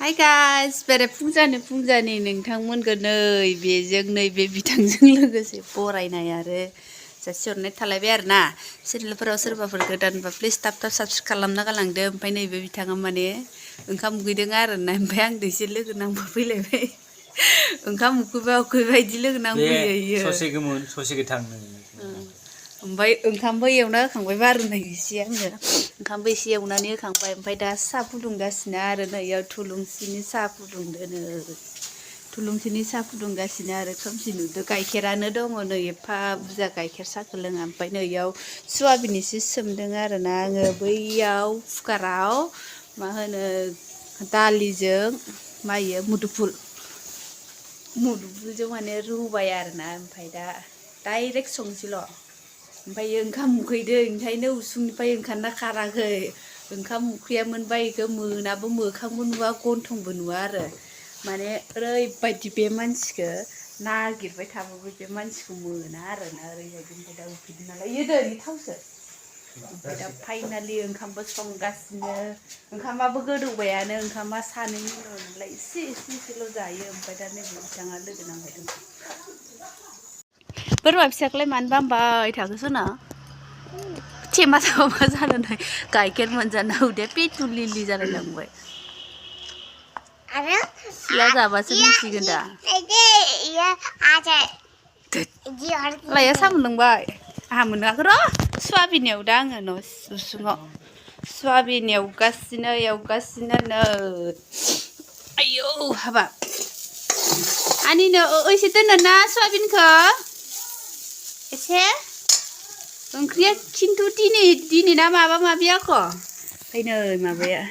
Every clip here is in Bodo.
Hi guys, बेरे फुंजानि नोंथांमोनखौ नैबे बिथांजों लोगोसे बरायनाय आरो जासिहरनाय थालायबाय आरो ना चेनेलफोराव सोरबाफोर गोदानबा प्लिज थाब साबस्क्राइब खालामना गालांदो। ओमफ्राय नैबे बिथाङा माने ओंखाम उखैदों आरो ना, ओमफ्राय आं एसे लोगो नांबा फैलायबाय। ओंखाम उखैबा इदि लोगो नांफैयो इयो। ससे गोमोन ससे गोथां। ओमफ्राय ओंखामबो एवना होखांबाय बारुनाय एसे आङो ओंखामबो एसे एवनानै होखांबाय। ओमफ्राय दा साहा फुदुंगासिनो आरो नैयाव थुलुंसिनि साहा फुदुंदोनो। थुलुंसिनि साहा फुदुंगासिनो आरो खोमसि नुदो गाइखेरानो दङ नै एफा बुरजा गाइखेर साहखौ लोङा। ओमफ्राय नैयाव सयाबिन एसे सोमदों आरो ना आङो बैयाव कुकाराव मा होनो दालिजों मायो मुदुफुलजों माने रुबाय आरो ना। ओमफ्राय दा डाइरेक्ट संसैल'। ओमफ्राय ओंखाम उखैदों ओंखायनो उसुंनिफ्राय ओंखारना खाराखै। ओंखाम उखैयामोनबा इखौ मोनाबो मोखांबो नुवा गन्थंबो नुवा आरो माने ओरैबायदि बे मानसिखौ नागिरबाय थाबाबो बे मानसिखौ मोना आरो ना ओरैबायदि। ओमफ्राय दा उखैदों नालाय इयो थावसो। ओमफ्राय दा फाइनालि ओंखामबो संगासिनो, ओंखामाबो गोदौबायानो। ओंखामा सानैनिल' नालाय एसेल' जायो। ओमफ्राय दा नैबे बिथाङा लोगो नांबाय दं। बोरमा फिसाखौलाय मानो बामबाय थाखो सना? थेमा जाबा मा जानो नाय गाइखेर मोनजाना उदैया पेटुल लिलि जालाय लांबाय। सिला जाबासो मिथिगोन दा। लाया सा मोनलोंबाय। आंहा मोनलोङाखै र'। सयाबिन एवदों आङो उसुङाव। सयाबिन एवगासिनो नै। आयौ हाबाब आनिनो ओइसे दोनो ना सयाबिनखौ एसे ओंख्रिया खिन्थु दिनै ना माबा माबि आख'। ओमफ्राय नै माबाया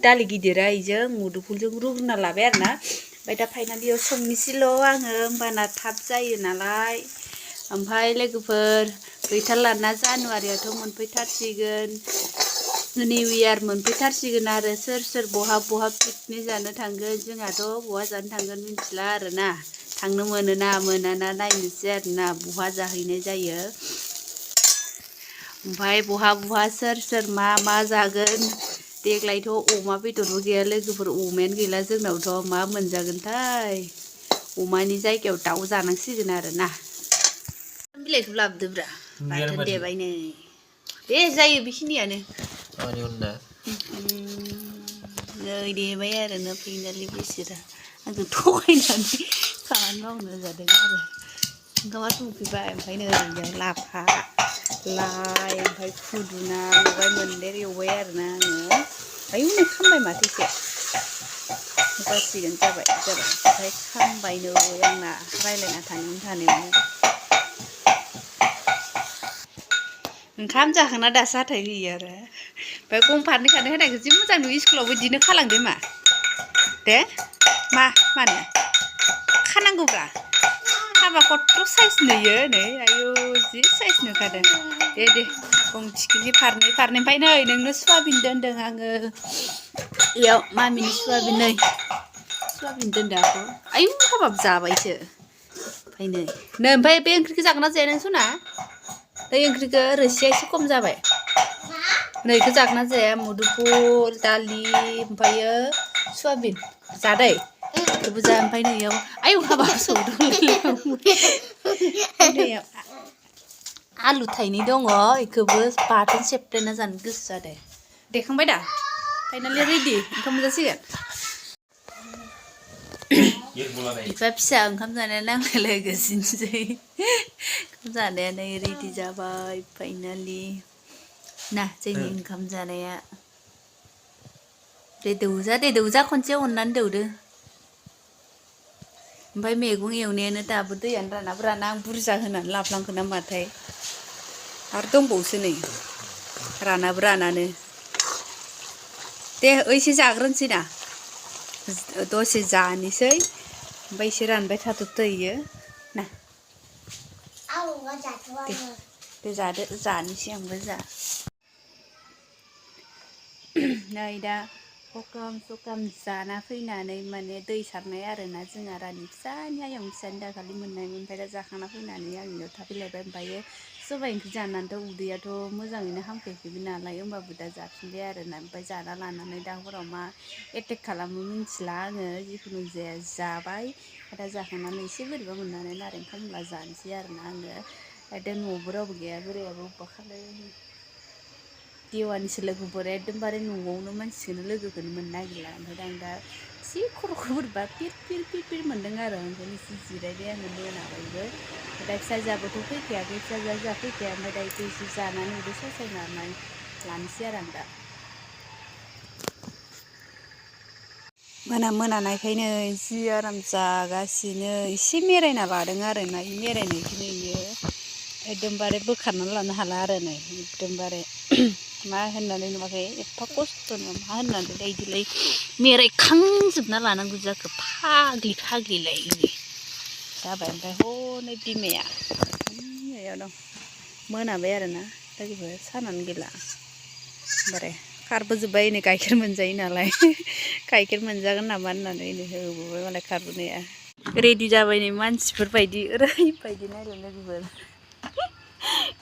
दालि गिदिरा इजों मुदुफुलजों रुग्रोना लाबाय आरो ना। ओमफ्राय दा फाइनालियाव संनोसैल' आङो, होमबाना थाब जायो नालाय। ओमफ्राय लोगोफोर गैथारलाना जानुवारियाथ' मोनफैथारसिगोन, निउ इयार मोनफैथारसिगोन आरो सोर बहा पिकनिक जानो थांगोन। जोंहाथ' बहा जानो थांगोन मिथिला आरो ना। थांनो मोनोना मोनाना नायनोसै आरो ना बहा जाहैनाय जायो। ओमफ्राय बहा सोर मा जागोन। देग्लायथ' अमा बेदरबो गैया लोगोफोर, अमायानो गैला जोंनावथ'। मा मोनजागोनथाय अमानि जायगायाव दाउ जानांसिगोन आरो ना। बिलाइखौ लाबोदोब्रा बाथोन देबायनो। दे जायो बेखिनियानो। नै देबाय आरो ना फाइनालि बिसोरा आंजों थगायनानै खामानि मावनो जादों आरो। ओंखामाथ' उखैबाय। ओमफ्राय नै ओरैनो लाफा लाइ ओमफ्राय खुदुना लगाय मोनदेर एवबाय आरो ना आङो। आयौ नै खामबाय माथो एसे जासिगोन जाबाय। ओमफ्राय खामबाय नै आंना रायज्लायना थानायावनो। ओंखाम जाखांना दासो हाथाय होयो आरो। ओमफ्राय गं फारनै होनायखौ जि मोजां नुयो स्कुलावबो बिदिनो खालांदो मा दे मानो खानांगौब्रा। हाबा खथ्थ' साइज नुयो नै आयु जि साइज नुखादों। दे गं थिखिनि फारनैनिफ्राय नै नोंनो सयाबिन दोन्दों आङो इयाव मामिनि सयाबिन दोन्दों आब'। आयु हाबाब जाबायसो। ओमफ्राय बे ओंख्रिखौ जागोन ना जाया नों सना? बै ओंख्रिखौ रोसिया एसे खम जाबाय। नै इखौ जागोन ना जाया? मुदुफुल दालि ओमफ्रायो सयाबिन जादै बेखौबो जा। ओमफ्राय नैयाव आयौ हाबाब सौदों। आलु थाइनै दङ, इखौबो बाथोन सेफ्लेना जानो गोसो जादों। देखांबाय दा फाइनालि रेडि ओंखाम मोनजासिगोन। बिफा फिसा ओंखाम जानाया नांलायलायगासिनोसै। ओंखाम जानायानो रेडि जाबाय फाइनालि ना जोंनि ओंखाम जानाया। दे दौजा खनसे अननानै दौदो। ओमफ्राय मैगं एवनायानो दाबो दैयानो रानाबो आं बुरजा होनानै लाफ्लांखो ना माथाय। आरो दंबावोसो नै रानाबो रानानो। दे ओइसे जाग्रोनोसै ना दसे जानोसै ओमफ्राय एसे रानबाय थाथ'थों इयो ना। दे जादो जानोसै आंबो नै दा हखाम जाना फैनानै माने दै सारनाय आरोना जोंहा रानि फिसानि आयं फिसानि दाखालि मोननायमोन। ओमफ्राय दा जाखांना फैनानै आंनियाव थाफैलायबाय। ओमफ्रायो सबाइ ओंख्रि जानानैथ' उदैयाथ' मोजाङैनो हामखायाखैमोन नालाय होमबाबो दा जाफिनबाय आरोना ओमफ्राय जाना लानानै दा हराव मा एटेक खालामो मिन्थिला आङो जिखुनु जाया जाबाय दा जाखांनानै एसे बोरैबा मोननानै नारें खमला जानोसै आरोना आङो दा न'आवबो रावबो गैया बोरायाबो अबेबा खालाय देवानिसो लोगोफोर एकदमबारे न'आवनो मानसिखौनो लोगोखौनो मोननो नागिरला ओमफ्राय आं दा एसे खर'खौ बोरैबा पिर मोन्दों आरो ओंखायनो एसे जिरायबाय आङो मोनाबायबो दा फिसाजोआबोथ' फैखायाखै फिसाजोआ जोंहा फैखाया ओमफ्राय दा बेखौ एसे जानानै उदै सासायनानै लानोसै आरो आं दा मोनानायखायनो जि आराम जागासिनो एसे मेरायना लादों आरो ना मेरायनायखौनो इयो एकदमबारे बोखारनानै लानो हाला आरो नै एकदमबारे मा होननानै नुवाखै एफा खस्थ'नो मा होननानै इदिलाय मेरायखांजोबना लानांगौ जाखो फाग्लिलाय जाबाय ओमफ्राय हनै बिमाया याव दं मोनाबाय आरोना दा जेबो सानानो गैला बारे खारबोजोब्बाय नै गाइखेर मोनजायो नालाय गाइखेर मोनजागोन नामा होननानै नै होबोबाय मालाय खारबोनाया रेडि जाबाय नै मानसिफोर बायदि ओरैबायदि नायलाय लोगोफोर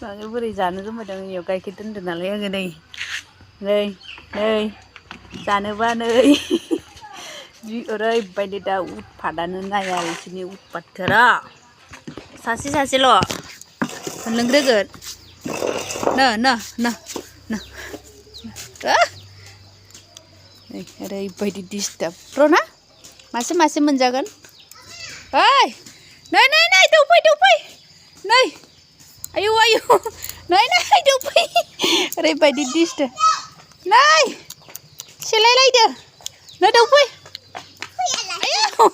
माने बोरै जानो रोंबायदों इयाव गाइखेर दोनदों नालाय आङो नै जानोबा नै ओरैबायदि दा उतपातआनो नाया बिसोरनि उतपातखौ सासेल' मोनलोंग्रोगोन नै ओरैबायदि डिस्टार्ब र'ना मासे मोनजागोन ओइ नै दौफै नै आयौ नै दौफै ओरैबायदि डिस्टार्ब नै सेलायलायदो नै दौफै आयौ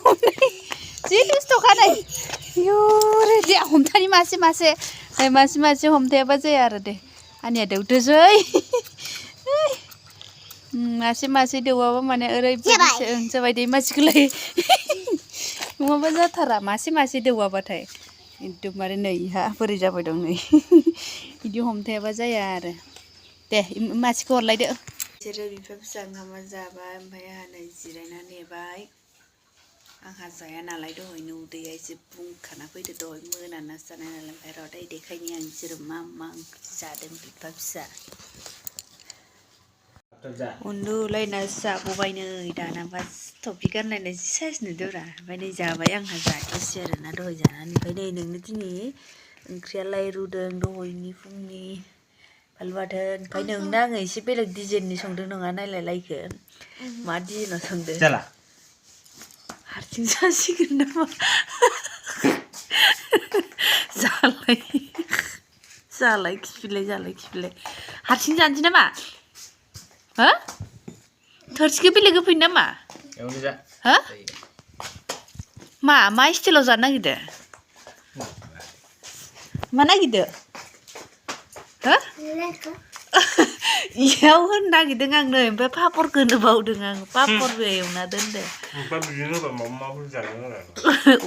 जि दुस्थ'खा नै आयौ दे हमथानि मासे हमथायाबा जाया आरो दे आंनिया दौदोसै मासे दौवाबा माने ओरैबायदि जाबाय दे मानसिखौलाय नङाबा जाथारा मासे दौवाबाथाय एकदमबारे नै इहा बोरै जाबाय दं नै बिदि हमथायाबा जाया आरो दे मासेखौ हरलायदो बिसोरो बिफा फिसा ओंखामा जाबाय ओमफ्राय आंहा नै जिरायना नेबाय आंहा जाया नालाय दहायनो उदैया एसे बुंखाना फैदो दहाय मोनानासो जानाय नालाय ओमफ्राय र' दै देखायनि आं बिसोरो मा ओंख्रि जादों बिफा फिसा उन्दुलायनासो जागबाय नै दानाबा टपि गानलायनाय जि साइस नुदोंरा ओमफ्राय नै जाबाय आंहा जाथ'सै आरोना दहाय जानानै ओमफ्राय नै नोंनो दिनै ओंख्रियालाय रुदों दहायनि फुंनि आलु बाथोन ओमफ्राय नोंनो आङो एसे बेलेग डिजाइननि संदों नङा नायलाय लायखो मा डिजाइनाव संदों हारसिं जासिगोन नामा जालाय खिफिलाय हारसिं जानोसै नामा हो थोरसिखौ बेलेग होफैनो नामा हो मा स्टाइलाव जानो नागिरदों मा नागिरदों हो इयाव होनो नागिरदों आं नै ओमफ्राय पापरखौ होनो बावदों आं पापरबो एवना दोनदों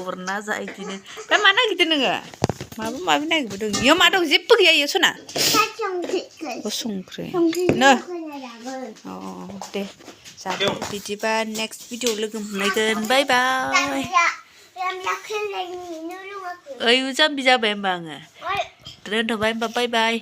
अरना जा इदिनो ओमफ्राय मा नागिरदों नोङो माबा नागिरबोदों इयाव मा दं जेबो गैया इयाव सना संख्रि नो दे जादो बिदिबा नेक्स्ट भिडिअ लोगो मोनलायगोन बाय बाय ओइ जाम्बि जाबाय होमबा आङो दोनथ'बाय होमबा बाय बाय